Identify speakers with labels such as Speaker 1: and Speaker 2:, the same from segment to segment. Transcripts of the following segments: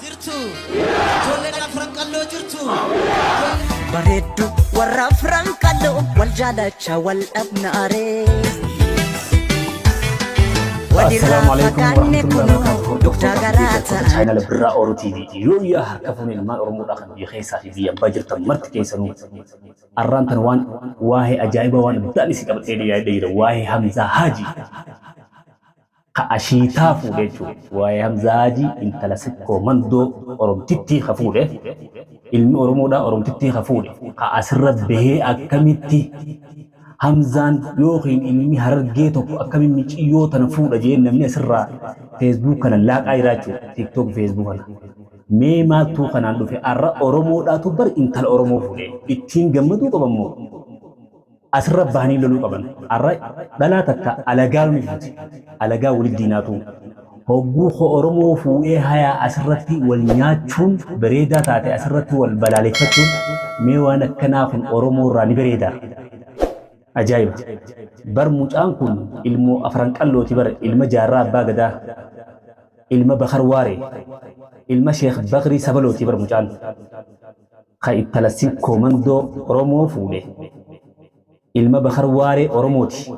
Speaker 1: Jirtu. Ijoolleen Afran Qalloo jirtu.
Speaker 2: Bareeddu warra Afran Qalloo wal jaalacha wal dhabnaaree. Walirraa
Speaker 3: Assalaamu alaikum
Speaker 2: fagaanne
Speaker 3: warahmatullahi
Speaker 2: kunoo
Speaker 3: wabarakatuh.
Speaker 2: dugda
Speaker 3: Hordoftoota
Speaker 2: garaa
Speaker 3: fi
Speaker 2: ta'an.
Speaker 3: chaanala Birraa Oro TV yoo yaa harka fuune ilmaan Oromoodhaa kan biyya keessaa fi biyya abbaa jirtan marti keessanuu arraan tan waan waa'ee ajaa'ibaa waan addaan isin qabadhee dhiyaadhee jira, waa'ee Hamzaa Haajii ka ashiitaa fuudhe jechuudha. Waa'ee Hamzaa Haajii intala Sikkoo Mandoo Oromtittii ka fuudhe, ilmi Oromoodhaa Oromtittii ka fuudhe, ka asirra bahee akkamitti Hamzaan yookiin ilmi Harargee tokko akkamiin miciyyoo tana fuudha jee namni asirraa Facebook kana laaqaa jira jechuudha. TikTok, Facebook kana. Mee maaltuu kanaan dhufe? Arra Oromoodhaatu bar intala Oromoo fuudhe. Ittiin gammaduu qaban moo asirra bahanii loluu qaban? Arra dhalaa takka alagaa ni fuuti. Alagaa walitti diinaatu. Hogguu ko Oromoo fuudhee hayaa asirratti wal nyaachuun bareedaa taate, asirratti wal balaaleffachuun, mee waan akkanaa kun Oromoo irraa ni bareeda. Ajaa'iba. Bar mucaan kun ilmoo Afran Qallooti bar, ilma Jaarraa Abbaa Gadaa. Ilma Bakar Waaree. Ilma Sheekh Bakrii Sabalooti bar mucaan. Ka ittala Sikkoo Mandoo Oromoo fuudhe. Ilma Bakar Waaree Oromooti.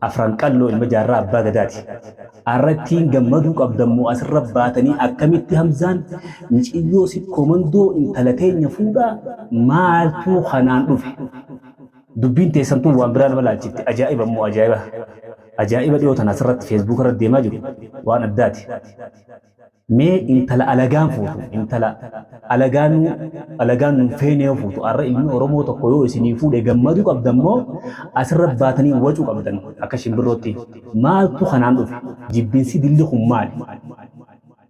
Speaker 3: Afran Qalloo ilma Jaarraa Abbaa Gadaati. Arrattiin gammaduu qabdammoo asirra baatanii akkamitti Hamzaan miciyyoo Sikkoo Mandoo intala teenya fuudhaa, maaltuu kanaan dhufe? Dubbiin teessantuun waan biraa nama laalchifti. Ajaa'iba immoo ajaa'iba. Ajaa'iba dhiyoo tana asirratti Facebook irra deemaa jiru waan addaati. Mee intala alagaan fuutu, intala alagaanuu alagaan nun feene yoo fuutu, har'a ilmi Oromoo tokko yoo isinii fuudhe gammaduu qabdan moo asirra baatanii wacuu qabdan akka shimbirrootti? Maaltu kanaan dhufe? Jibbinsi dilli kun maali?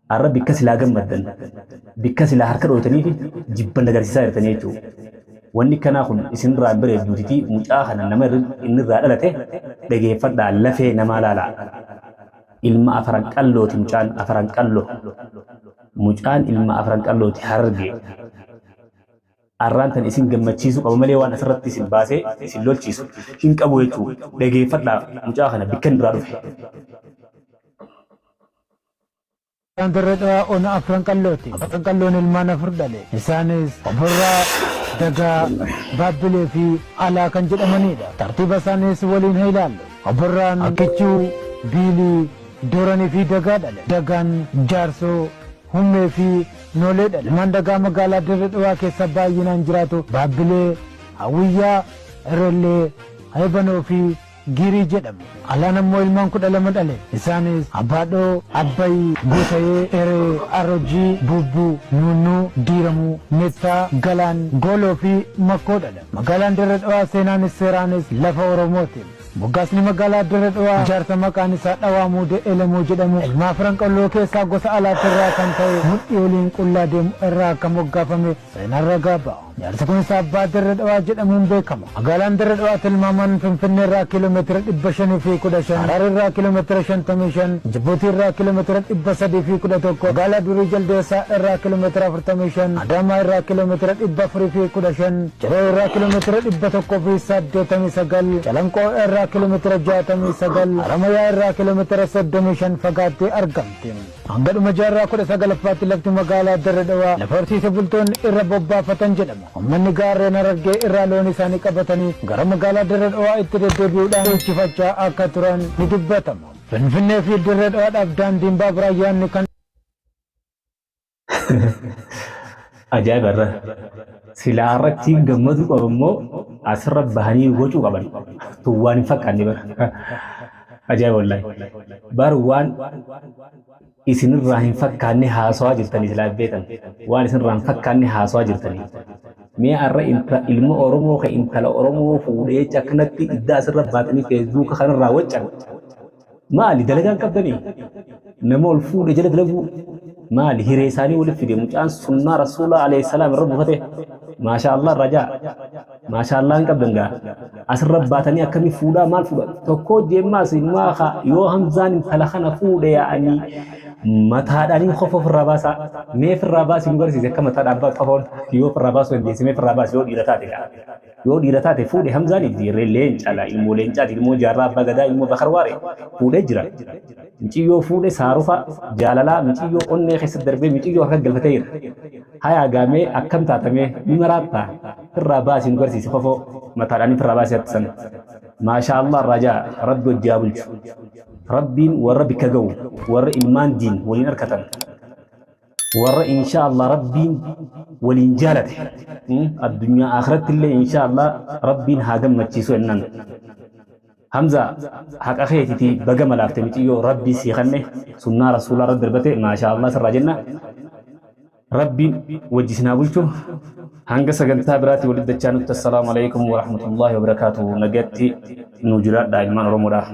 Speaker 3: Har'a bikka silaa gammaddan, bikka silaa harka dhooytanii fi jibban agarsiisaa jirtanii jechuudha. Wanni kanaa kun isinirraa hin bareedduutitii mucaa kana nama inni irraa dhalate dhageeffadhaa, lafee namaa laalaa. Ilma Afran Qallooti mucaan, Afran Qalloo. Mucaan ilma Afran Qallooti, Harargee. Arraan tan isin gammachiisuu qaba malee waan asirratti isin baasee isin lolchiisu hin qabu jechuudha. Dhageeffadhaa mucaa kana bikka inni irraa dhufe.
Speaker 4: Dirree Dhawaa ona Afran Qallooti. Afran Qalloon ilmaan afur dhale. Isaanis Oborraa, Dagaa, Baabbilee fi Alaa kan jedhamanidha. Tartiiba isaaniis waliin haa ilaallu. Oborraan Akkichuu, Biilii, Dooranii fi Dagaa dhale. Dagaan Jaarsoo, Hummee fi Noolee dhale. Ilmaan Dagaa magaalaa Dirree Dhawaa keessa baay'inaan jiraatu Baabbilee, Hawwiyyaa, Irrellee, Heebanoo fi Giirii jedhamu. Alaan ammoo ilmaan 12 dhale. Isaanis Abbaadhoo, Abbayii, Guutayee, Eree, Arrojjii, Buubbuu, Nuunnuu, Diiramuu, Mettaa, Galaan, Gooloo fi Makkoo dhale. Magaalaan Dirree Dhawaa seenaanis seeraanis lafa Oromooti. Moggaasni magaalaa Dirree Dhawaa jaarsa maqaan isaa Dhawaa Muudee Elemoo jedhamu, ilma Afran Qalloo keessaa gosa Alaatirraa kan ta'e, mudhii oliin qullaa deemu irraa akka moggaafame seenaan ragaa ba'a. Jaarsi kunis Abbaa Dirree Dhawaa jedhamuun beekama. Magaalaan Dirree Dhawaa tilmaamaan Finfinnee irraa kiiloomeetira 515, Harar irraa kiiloomeetira 55, Jibuutii irraa kiiloomeetira 311, magaalaa durii Jaldeessaa irraa kiiloomeetira 45, Adaamaa irraa kiiloomeetira 415, Ciroo irraa kiiloomeetira 189, Calanqoo irraa kiiloomeetira 69, Haramayaa irraa kiiloomeetira 35 fagaattee argamti. Hanga dhuma jaarraa 19ffaatti lafti magaalaa Dirre Dhawaa lafa horsiise bultoonni irra bobbaafatan jedhama. Uummanni gaarreen Harargee irraa loon isaanii qabatanii gara magaalaa Dirre Dhawaa itti deddeebi'uudhaan dheechifachaa akka turan ni dubbatama. Finfinnee fi Dirre Dhawaadhaaf daandiin baaburaa yaadni kan
Speaker 3: Ajaa'iba irra. Silaa irratti gammaduu qabu immoo asirra bahanii wacuu qaban. Tun waan hin fakkaanne bara. Ajaa'iba wallaahi. Bar waan isinirraa hin fakkaanne haasawaa jirtanii silaa beetan. Waan isinirraa hin fakkaanne haasawaa jirtanii. Mee har'a ilma Oromoo ka intala Oromoo fuudhee jecha akkanatti iddaa asirra baatanii Feesbuuka kanarraa waccan. Maali dalagaan qabdanii? Nama ol fuudhe jala dalaguu maali? Hiree isaanii walitti fide mucaan sunnaa Rasuulaa alayhi salaam irra buufate. Maashaa Allah rajaa. Maashaa Allah hin qabdan gaa. Asirra baatanii akkamii fuudhaa, maal fuudha? Tokko jeemmaas ilmaa kaa yoo Hamzaan intala kana fuudhe yaa'anii Mataadhaan qofa ofirraa baasaa. Mee ofirraa baasii nu garsiise akka mataadhaan baatu qofa yoo ofirraa baasuu dandeesse mee ofirraa baasi yoo dhiira taate gaa. Yoo dhiira taate fuudhe Hamzaan dhiirree leenca ilmoo leencaati ilmoo jaarraa abbaa gadaa ilmoo bakar waare fuudhee jira. Miciyyoo fuudhe saarufa jaalalaa miciyyoo onnee keessa darbee miciyyoo harka galfatee jira. Hayaa gaamee akkam taatamee ni maraattaa irraa baasii nu garsiise kofoo mataadhaan irraa baasii harkisan. Maashaa Allah raajaa rabbi hojii haa bulchu. Rabbiin warra bikka ga'u warra ilmaan diin waliin harkatan warra insha Allah rabbiin waliin jaalate addunyaa akhiratti illee insha Allah rabbiin haa gammachiisu jennaan. Hamza haqa keetiiti baga malaafte miciyyoo rabbii sii kanne sunnaa rasuulaa irra darbate maashaa Allah sirraa jenna. Rabbiin wajji isin haa bulchu. Hanga sagantaa biraatti walitti dachaa nutti assalaamu alaikum warahmatullahi wabarakaatuhu nagatti nu jiraadhaa ilmaan Oromoodhaa.